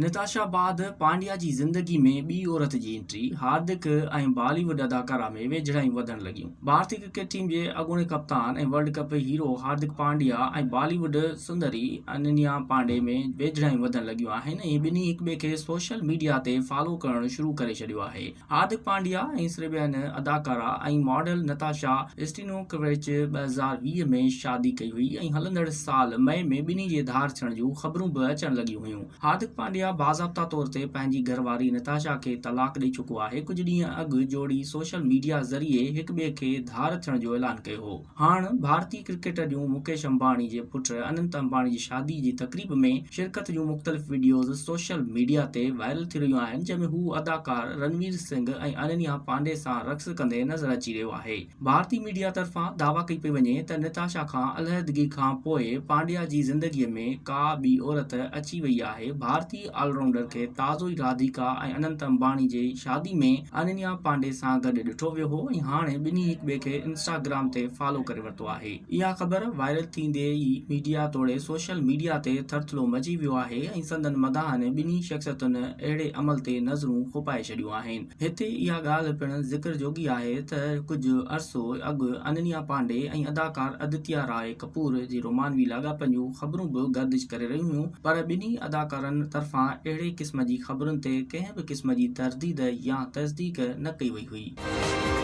Natasha بعد پانڊيا جي زندگي ۾ ٻي عورت جي انٽري، هاردڪ ۽ بالي ووڊ اداڪارا ۾ ويجهڙايون وڌڻ لڳيون. ڀارتي ڪرڪيٽ ٽيم جي اڳوڻي ڪپتان ۽ world cup hero Hardik Pandya ۽ Bollywood سندري اننيا پانڊي ۾ ويجهڙايون وڌڻ لڳيون آهن ۽ ٻنهي هڪٻئي کي سوشل ميڊيا تي فالو ڪرڻ شروع ڪري ڇڏيو آهي. هاردڪ پانڊيا ۽ سربين اداڪارا ۽ ماڊل نتاشا اسٽينوڪووچ 2020 ۾ شادي ڪئي هئي ۽ هلندڙ سال مئي ۾ ٻنهي جي ڌار ٿيڻ جون خبرون به اچڻ لڳيون هيون. هاردڪ پانڊيا باضابطا طور تي پنهنجي گهرواري نتاشا کي طلاق ڏئي چڪو آهي. ڪجهه ڏينهن اڳ جوڙي سوشل ميڊيا ذريعي هڪ ٻئي کي ڌار ٿيڻ جو اعلان ڪيو هو. هاڻ ڀارتي ڪرڪيٽر جون مڪيش امباڻي جي پٽ اننت امباڻي جي شادي جي تقريب ۾ شرڪت جون مختلف وڊيوز سوشل ميڊيا تي وائرل ٿي رهيون آهن جنهن ۾ هو اداڪار رنوير سنگهه ۽ اننيا پانڊي سان رقص ڪندي نظر اچي رهيو آهي. ڀارتي ميڊيا طرفان دعويٰ ڪئي پئي وڃي ته نتاشا کان علحدگي کان پوء پانڊيا جي زندگي ۾ ڪا ٻي عورت اچي وئي آهي. ڀارتي آل رائونڊر کي تازو ئي راڌيڪا ۽ اننت امباڻي جي شادي ۾ اننيا پانڊي سان گڏ ڏٺو ويو هو ۽ هاڻي ٻنهي هڪٻئي کي انسٽاگرام تي فالو ڪري ورتو آهي. اها خبر وائرل ٿيندي ئي ميڊيا توڙي سوشل ميڊيا تي ٿرٿلو مچي ويو آهي ۽ سندن مداحن ٻنهي شخصيتن اهڙي عمل تي نظرون کپائي ڇڏيون آهن. هتي اها ڳالهه پڻ ذڪر جوڳي آهي ته ڪجهه عرصو اڳ اننيا پانڊي ۽ اداڪار ادتيا راء ڪپور جي رومانوي لاڳاپن جون خبرون به گردش ڪري رهيون هيون پر ٻنهي اداڪارن طرفان اهڙي قسم جي خبرن تي ڪنهن به قسم جي ترديد يا تصديق نه ڪئي وئي هئي.